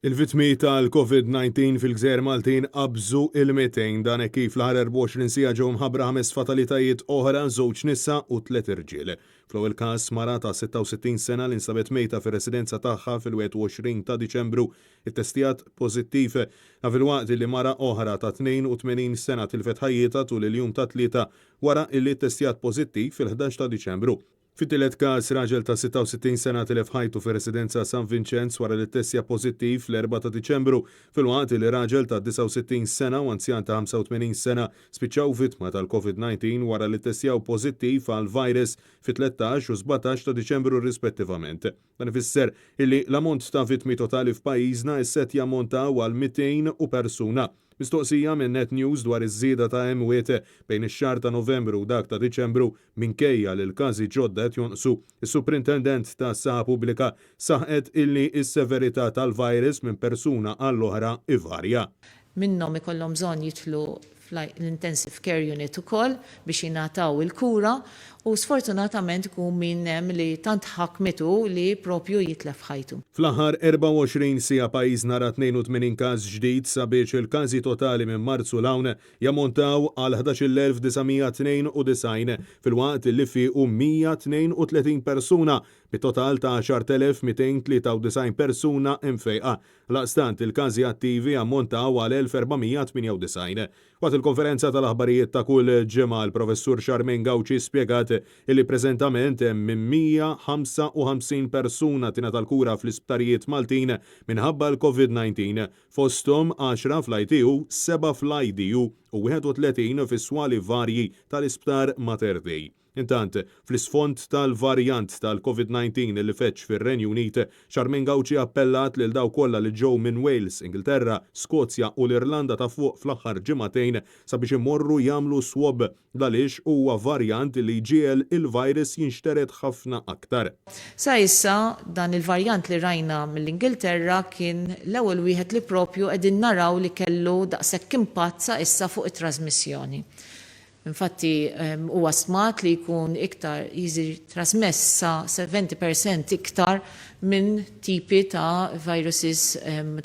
Il-vittmi tal-Covid-19 fil-Gżejjer Maltin qabżu il-200 dan hekk kif l-aħħar 24 siegħa ġew mħabbra ħames fatalitajiet oħra, żewġ nisa u tliet irġiel. Fl-ewwel każ, mara ta' 66 sena li nstabet mejta fir-residenza tagħha fil-21 ta' Diċembru ttestjat pożittiv. Dan filwaqt li mara oħra ta' 82 sena tilfet ħajjitha tul il-jum tat-Tlieta wara illi ttestjat pożittiv fil-11 ta' Diċembru. Fit-tielet każ, raġel ta' 66 sena tilef ħajtu fir-residenza San Vinċenz wara li ttestja pożittiv fl-Erbgħa ta' Diċembru, filwaqt li raġel ta' 69 sena u anzjan ta' 85 sena spiċċaw vittma tal-Covid 19 wara li ttestjaw pożittiv għall-virus fit-13 u 17 ta' Diċembru rispettivament. Dan ifisser illi l-ammont ta' vittmi totali f'pajjiżna issa qed jammontaw għal 200 u persuna. Mistoqsija minn Net News dwar iż-żieda ta' imwiet bejn ix-xahar ta' Novembru u dak ta' Diċembru minkejja li l-każi ġodda qed jonqsu, is-Suprintendent tas-Saħħa Pubblika saħqet illi s-severità tal-virus minn persuna għall-oħra ivarja. Minnhom ikollhom bżonn jidħlu fl-intensive care unit ukoll biex jingħataw il-kura u sfortunatament ikun min hemm li tant ħakmitu li propju jitlef ħajtu. Fl-aħħar 24 siegħa pajjiżna ra 82 każ ġdid sabiex il-każi totali minn Marzu 'l hawn jammontaw għal 11,992 filwaqt li fiequ 132 persuna bit-total ta' 10,293 persuna imfejqa. Għaldaqstant, il-każi attivi ammontaw għal 1,498. Waqt il-konferenza tal-aħbarijiet ta' kull ġimgħa, il-Professur Charmaine Gauci spjegat illi preżentament hemm minn 155 persuna tingħata l-kura fl-isptarijiet Maltin minħabba l-Covid 19, fosthom għaxra fl-ITU, sebgħa fl-IDU u 31 fi swali varji tal-Isptar Mater Dei. Intant, fl-isfond tal-varjant tal-Covid 19 li feġġ fir-Renju Unit, Charmaine Gauci appellat lil dawk kollha li ġew minn Wales, Ingilterra, Skozja u l-Irlanda ta' Fuq fl-aħħar ġimagħtejn sabiex imorru jagħmlu swab l-għaliex huwa varjant li jġiegħel il-virus jinxtered ħafna aktar. Sa issa, dan il-varjant li rajna mill-Ingilterra kien l-ewwel wieħed li propju qegħdin naraw li kellu daqshekk impatt sa issa fuq it-trażmissjoni. Infatti huwa stmat li jkun iktar jiġi trasmess sa 70 percent iktar minn tipi ta' viruses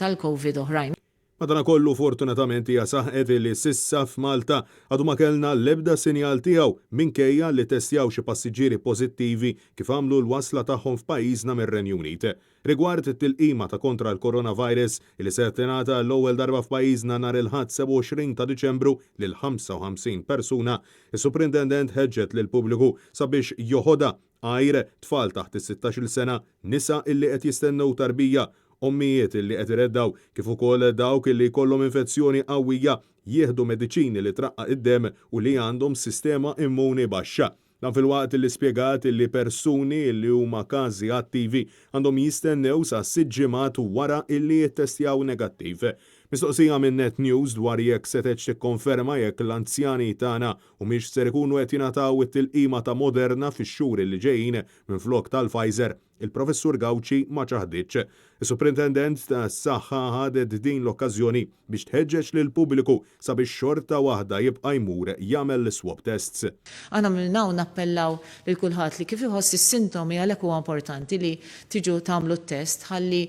tal-Covid oħrajn. Madanakollu fortunatament hija saħqet li s'issa f'Malta għadu ma kellna l-ebda sinjal tiegħu minkejja li ttestjaw xi passiġġieri pożittivi kif għamlu l-wasla tagħhom f'pajjiżna mir-Renju Unit. Rigward it-tilqima ta' kontra l-coronavirus li ser tingħata għall-ewwel darba f'pajjiżna nhar il-Ħadd 27 ta' Diċembru lil 55 persuna, is-Suprintendent ħeġġet lill-pubbliku sabiex joħodha għajr tfal taħt is-sittax-il sena, nisa illi qed jistennew tarbija, ommijiet illi qed ireddgħu kif ukoll dawk illi jkollhom infezzjoni qawwija, jieħdu mediċini li traqqaq id-demm u li għandhom sistema immuni baxxa. Dan filwaqt li spjegat li persuni li huma każi attivi għandhom jistennew sa sitt ġimgħat wara li jittestjaw negattiv. Mistoqsija minn Net News dwar jekk setgħetx tikkonferma jekk l-anzjani tagħna humiex ser ikunu qed jingħataw it-tilqima ta' Moderna fix-xhur li ġejjin minflok tal-Pfizer, Il-Professur Gauci ma ċaħditx. Is-Suprintendent tas-Saħħa ħadet din l-okkażjoni biex tħeġġeġ lill-pubbliku sabiex xorta waħda jibqa' jmur jagħmel l-iswab tests. Aħna minn hawn nappellaw lil kulħadd li kif iħoss is-sintomi għalhekk huwa importanti li tiġu tagħmlu t-test ħalli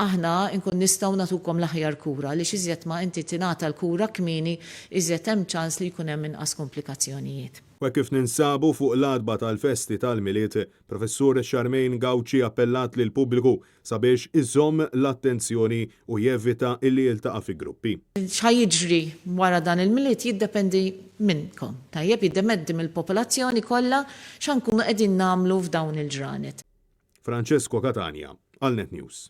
aħna nkun nistgħu nagħtukom l-aħjar kura għaliex iżjed ma inti tingħata l-kura kmieni iżjed hemm ċans li jkun hemm inqas komplikazzjonijiet. U hekk kif ninsabu fuq l-għatba tal-festi tal-Milied, Professur Charmaine Gauci appellat lill-pubbliku sabiex iżomm l-attenzjoni u jevita illi jiltaqa' fi gruppi. X'ħa jiġri wara dan il-Milied jiddependi minnkom, tajjeb, jiddemendi mill-popolazzjoni kollha x'ħa nkunu qegħdin nagħmlu f'dawn il-ġranet. Francesco Catania, għal Net News.